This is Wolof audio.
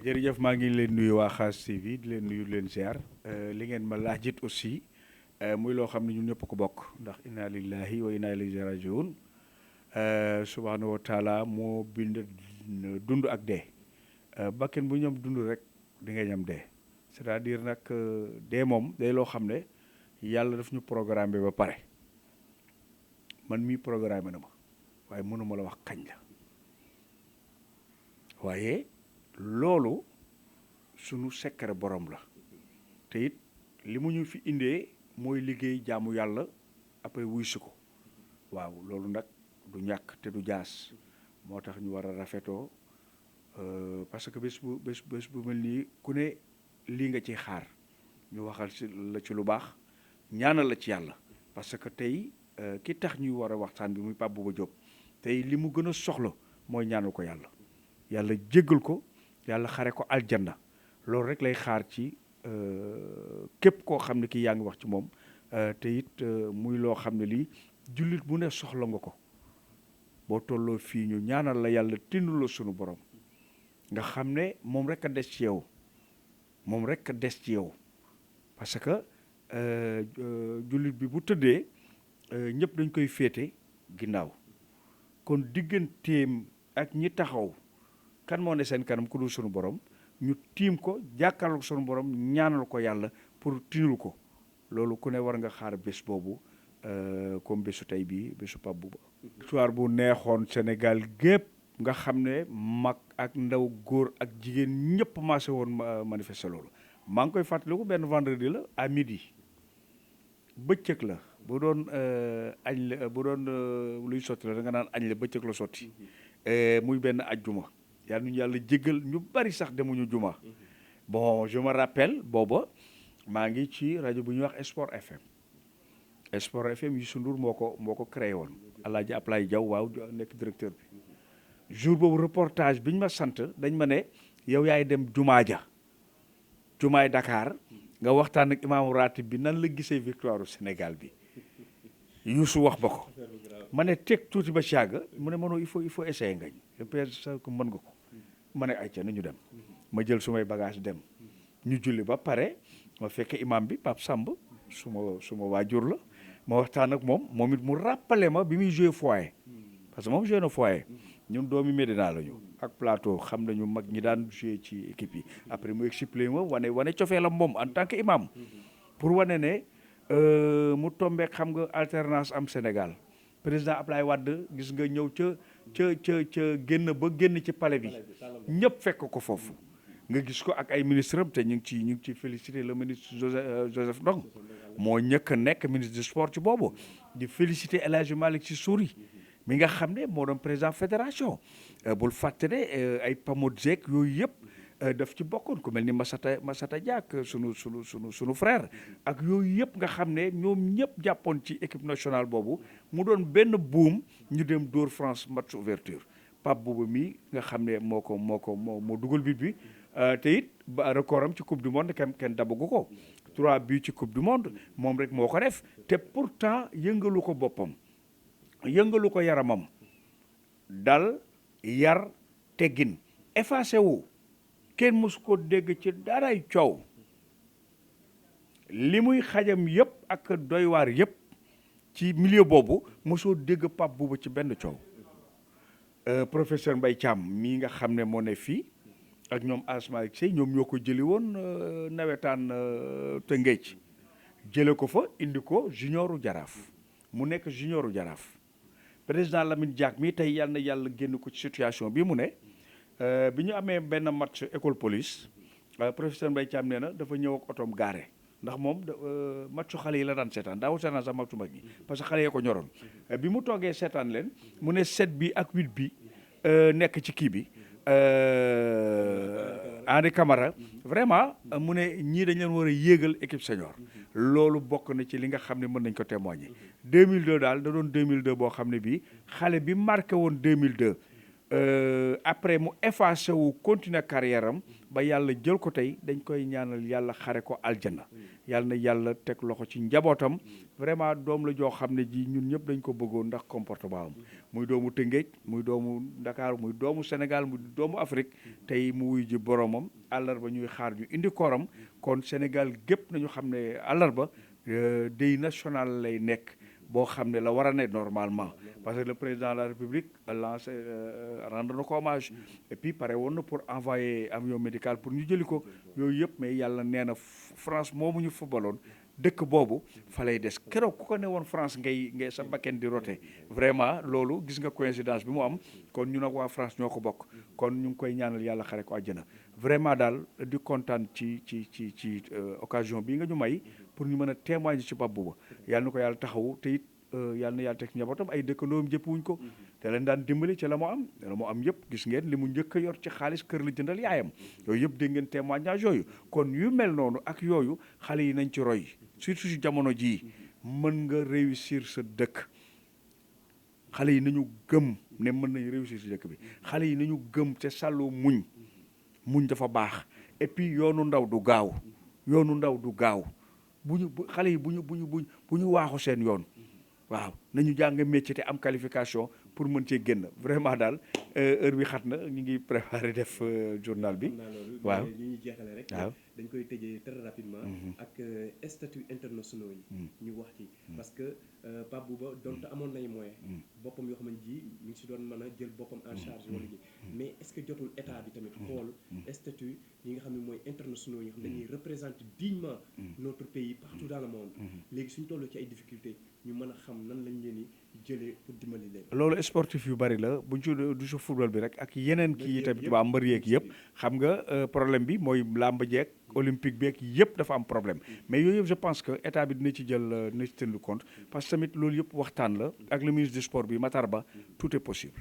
jërëjëf maa ngi leen nuyu waa Khass TV di leen nuyu di leen ziar li ngeen ma laajit aussi muy loo xam ne ñun ñëpp ko bokk ndax inna lillahi wa inna ilayhi rajiun subhanahu wa taala moo bind dund ak dee bakken bu ñam dund rek di nga ñam dee c'est-à-dire nag dee moom day loo xam ne yàlla daf ñu programmé ba pare man mii programmé na ma waaye mënuma la wax kañ la waaye loolu sunu secret borom la te it li mu ñu fi indee mooy liggéey jaamu yàlla après wuy si ko waaw loolu nag du ñàkk te du jaas moo tax ñu war a rafetoo parce que bés bu mel nii ku ne lii nga ciy xaar ñu waxal si la ci lu baax ñaanal la ci yàlla parce que tey ki tax ñuy war a waxtaan bi muy Pape Bouba Diop tey li mu gën a soxla mooy ñaanal ko yàlla yàlla jéggal ko yàlla xare ko aljanna loolu rek lay xaar ci képp koo xam ne kii yaa ngi wax ci moom te it muy loo xam ne lii jullit bu ne soxla nga ko boo tolloo fii ñu ñaanal la yàlla tindu la sunu borom nga xam ne moom rek a des ci yow moom rek a des ci yow parce que jullit bi bu tëddee ñëpp dañ koy féete ginnaaw kon digganteem ak ñi taxaw kan moo ne seen kanam ku dul sunu borom ñu tiim ko jàkkaarloo sunu borom ñaanal ko yàlla pour tinul ko loolu ku ne war nga xaar bés boobu comme bésu tey bii bésu Pape Bouba. histoire bu neexoon Sénégal gépp nga xam ne mag ak ndaw góor ak jigéen ñëpp maase woon manifester loolu maa ngi koy fàttaliku benn vendredi la à midi bëccëg la bu doon añ la bu doon luy sotti la da nga naan añ la bëccëg la sotti muy benn ajjuma yàlla ñu yàlla jéggal ñu bari sax demuñu juma bon je me rappelle booba maa ngi ci rajo bu ñuy wax Sport FM Sport FM Youssou Ndour moo ko créé woon Alaaji Ablaye Diaw waaw nekk directeur bi jour boobu reportage bi ñu ma sant dañ ma ne yow yaay dem jumaay Dakar nga waxtaan ak imaamu ratib bi nan la gisee victoire u Sénégal bi Youssou wax ba ko ma ne teg tuuti ba ci yàgg mu ne mënoo il faut essayer ngañ je pense que mën nga ko ma ne ayca ni ñu dem ma jël sumay bagage dem ñu julli ba pare ma fekk imam bi Pape Samb suma waajur la ma waxtaan ak moom it mu rappelé ma bi muy joué foyer parce que moom joué na foyer ñun doomi Médina la ñu ak plateau xam nañu mag ñi daan joué ci équipe yi après mu expliqué ma wane cofee la moom en tant que imam pour wane ne mu tombé xam nga alternance am Sénégal président Ablaye Wade gis nga ñëw ca génn ci palais bi ñëpp fekk ko foofu nga gis ko ak ay ministre am te ñu ngi ci félicité le ministre Joseph Ndong moo ñëkk a nekk ministre du sport ci boobu di félicité El Hadji Malick Sy Souris mi nga xam ne moo doon président fédération bul fàtte ne ay Pamodjek yooyu yëpp daf ci bokkoon ku mel ni Massata Diack sunu frère ak yooyu yëpp nga xam ne ñoom ñëpp jàppoon ci équipe nationale boobu mu doon benn buum ñu dem dóor France match ouverture Pape Bouba mi nga xam ne moo dugal bit bi te it ba record am ci coupe du monde kenn dabagu ko 3 buts ci coupe du monde moom rek moo ko def te pourtant yëngalu ko boppam yëngalu ko yaramam dal yar teggin effacé wu kenn mësu ko dégg ci daray coow li muy xajam yëpp ak doy waar yëpp ci milieu boobu mosoo dégg Pape Bouba ci benn coow professeur Mbaye Thiam mii nga xam ne moo ne fii ak ñoom Asma ak Sey ñoom ñoo ko jëli woon nawetaan Tëngéej jële ko fa indi ko junioru jaraaf mu nekk junioru jaraaf président Lamine Diack mii tey yàlla na yàlla génn ko ci situation bi mu ne bi ñu amee benn match école police professeur Mbaye Thiam nee na dafa ñëw ak otoom gaare ndax moom matchu xale yi la daan seetaan daawul seetaan sax matchu mag yi parce que xale yee ko ñoroon bi mu toogee seetaan leen mu ne 7 bi ak 8 bi nekk ci kii bi Henri Camara vraiment mu ne ñii dañ leen war a yéegal équipe senior loolu bokk na ci li nga xam ne mën nañ ko témoigner 2002 daal da doon 2002 boo xam ne bii xale bi marqué woon 2002 après mu effacé wu continuer carrière am ba yàlla jël ko tey dañ koy ñaanal yàlla xare ko aljana yàlla na yàlla teg loxo ci njabootam vraiment doom la joo xam ne ji ñun ñëpp dañ ko bëggoon ndax comportement am muy doomu Tëngéej muy doomu Dakar muy doomu Sénégal muy doomu Afrique tey mu wuy ji boromam àllarba ñuy xaar ñu indi koram kon Sénégal gépp nañu xam ne àllarba deuil national lay nekk boo xam ne la war a ne normalement parce que le président de la République lancé rendre na ko hommage et puis pare woon na pour envoyer avion médical pour ñu jëli ko yooyu yëpp mais yàlla nee na France moomu ñu footballoon dëkk boobu fa lay des keroog ku ko ne woon France ngay sa bakken di rote vraiment loolu gis nga coïncidence bi mu am kon ñu nag waa France ñoo ko bokk kon ñu ngi koy ñaanal yàlla xare ko àjjana vraiment daal di kontaan ci occasion bii nga ñu may pour ñu mën a témoigner ci Pape Bouba yàlla na ko yàlla taxawu te it yàlla na yàlla teg njabootam ay dëkkandoom jëppuwuñ ko te leen daan dimbali ci la mu am yëpp gis ngeen li mu njëkk a yor ci xaalis kër la jëndal yaayam yooyu yëpp dégg ngeen témoignage yooyu kon yu mel noonu ak yooyu xale yi nañ ci roy surtout ci jamono jii mën nga réussir sa dëkk xale yi nañu gëm ne mën nañ réussir sa dëkk bi xale yi nañu gëm te sàlloo muñ dafa baax et puis yoonu ndaw du gaaw xale yi bu ñu waaxu seen yoon waaw nañu jàng métier te am qualification pour mën cee génn vraiment daal heure bi xat na ñu ngi préparé def journal bi. waaw ñu ñuy jeexale rek. waaw dañ koy tëjee très rapidement. ak statut internationaux yi. ñu wax ci parce que Pape Bouba donte amoon nay moyen boppam yoo xamante ji mi ngi si doon mën a jël boppam en charge wala ji mais est-ce que jotul état bi tamit xool statut yi nga xam ne mooy internationaux yi nga xam dañuy représenter dignement notre pays partout dans le monde léegi suñu tolloo ci ay difficultés ñu mën a xam nan lañ leen di jëlee pour dimbali leen. loolu sportif yu bari la bu ñu du su football bi rek ak yeneen kii yi tamit waa mbër yeeg yëpp xam nga problème bi mooy làmb jeeg olympique beeg yëpp dafa am problème mais yooyu yëpp je pense que état bi dina ci tenir compte parce que tamit loolu yëpp waxtaan la ak le ministre du sport bi Matar Ba tout est possible.